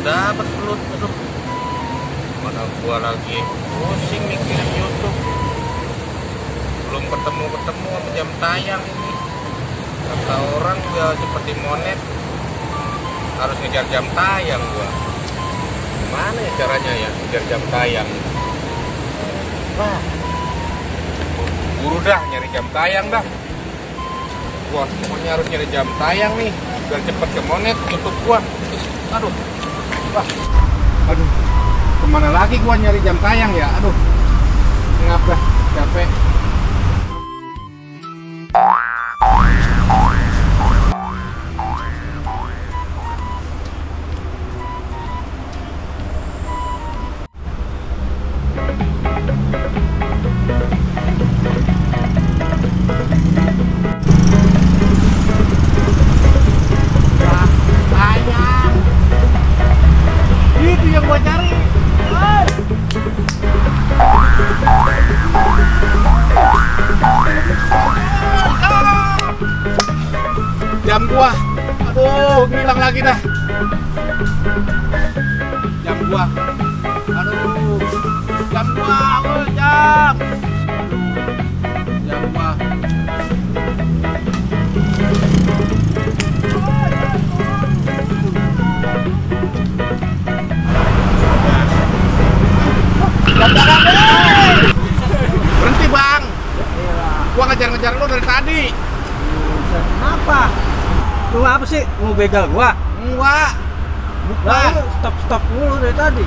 dapat belut. Aduh, mana gua lagi pusing mikirin YouTube, belum ketemu sama jam tayang ini. Kata orang gua seperti monet, harus ngejar jam tayang gua. Gimana ya caranya ya ngejar jam tayang? Wah, buru dah nyari jam tayang dah. Wah, pokoknya harus nyari jam tayang nih biar cepet ke monet YouTube gua. Aduh, wah, aduh, kemana lagi gua nyari jam tayang ya? Aduh, ngap dah, capek. Itu yang gua cari. Jam gua, aduh, hilang lagi dah. Jam gua, aduh, jam gua, oh, jam gua. Berhenti bang, gua ngejar-ngejar lu dari tadi. Kenapa? Lu apa sih? Mau begal gua? Enggak, bukan. Lah, stop mulu dari tadi.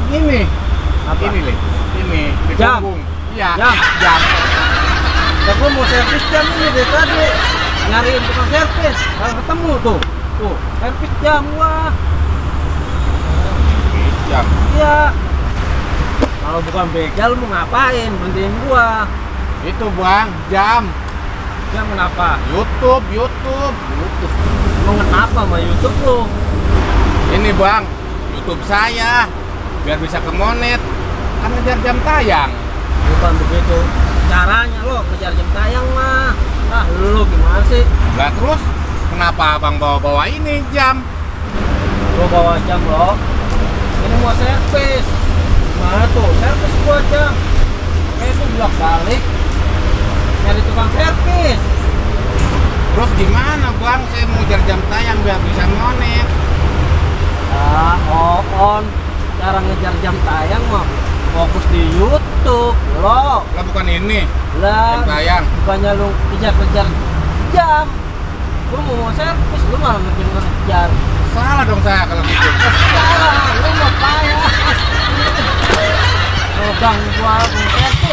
Ini, Apa? ini nih, ini di Jam. punggung. Iya, Jam. jam. Ya gua mau servis jam ini dari tadi. Nyariin tukang servis. Kalau ketemu tuh. Tuh, servis jam gua. Jam. Iya. Kalau bukan begal mau ngapain? Berhentiin gua. Itu bang, jam. Jam kenapa? YouTube. Lu kenapa sama YouTube lu? Ini bang, YouTube saya biar bisa ke monet. Kan ngejar jam tayang. Bukan begitu caranya lo ngejar jam tayang mah. Ah, lu gimana sih? Lah terus kenapa abang bawa ini jam? Gua bawa jam lo. Ini mau servis. Mana tuh? Servis gua jam. Kayak itu bolak balik. Nyari tukang servis. Terus gimana bang? Saya mau ngejar jam tayang biar bisa monet. Ah, on. Cara ngejar jam tayang mah fokus di YouTube lo. Lah bukan ini Lah, jam tayang. bukannya lu kejar-kejar jam. Lu mau servis, lu malah ngejar-ngejar. Salah dong saya kalau gitu. Salah, lu mau payah. Lu bang gua mau servis.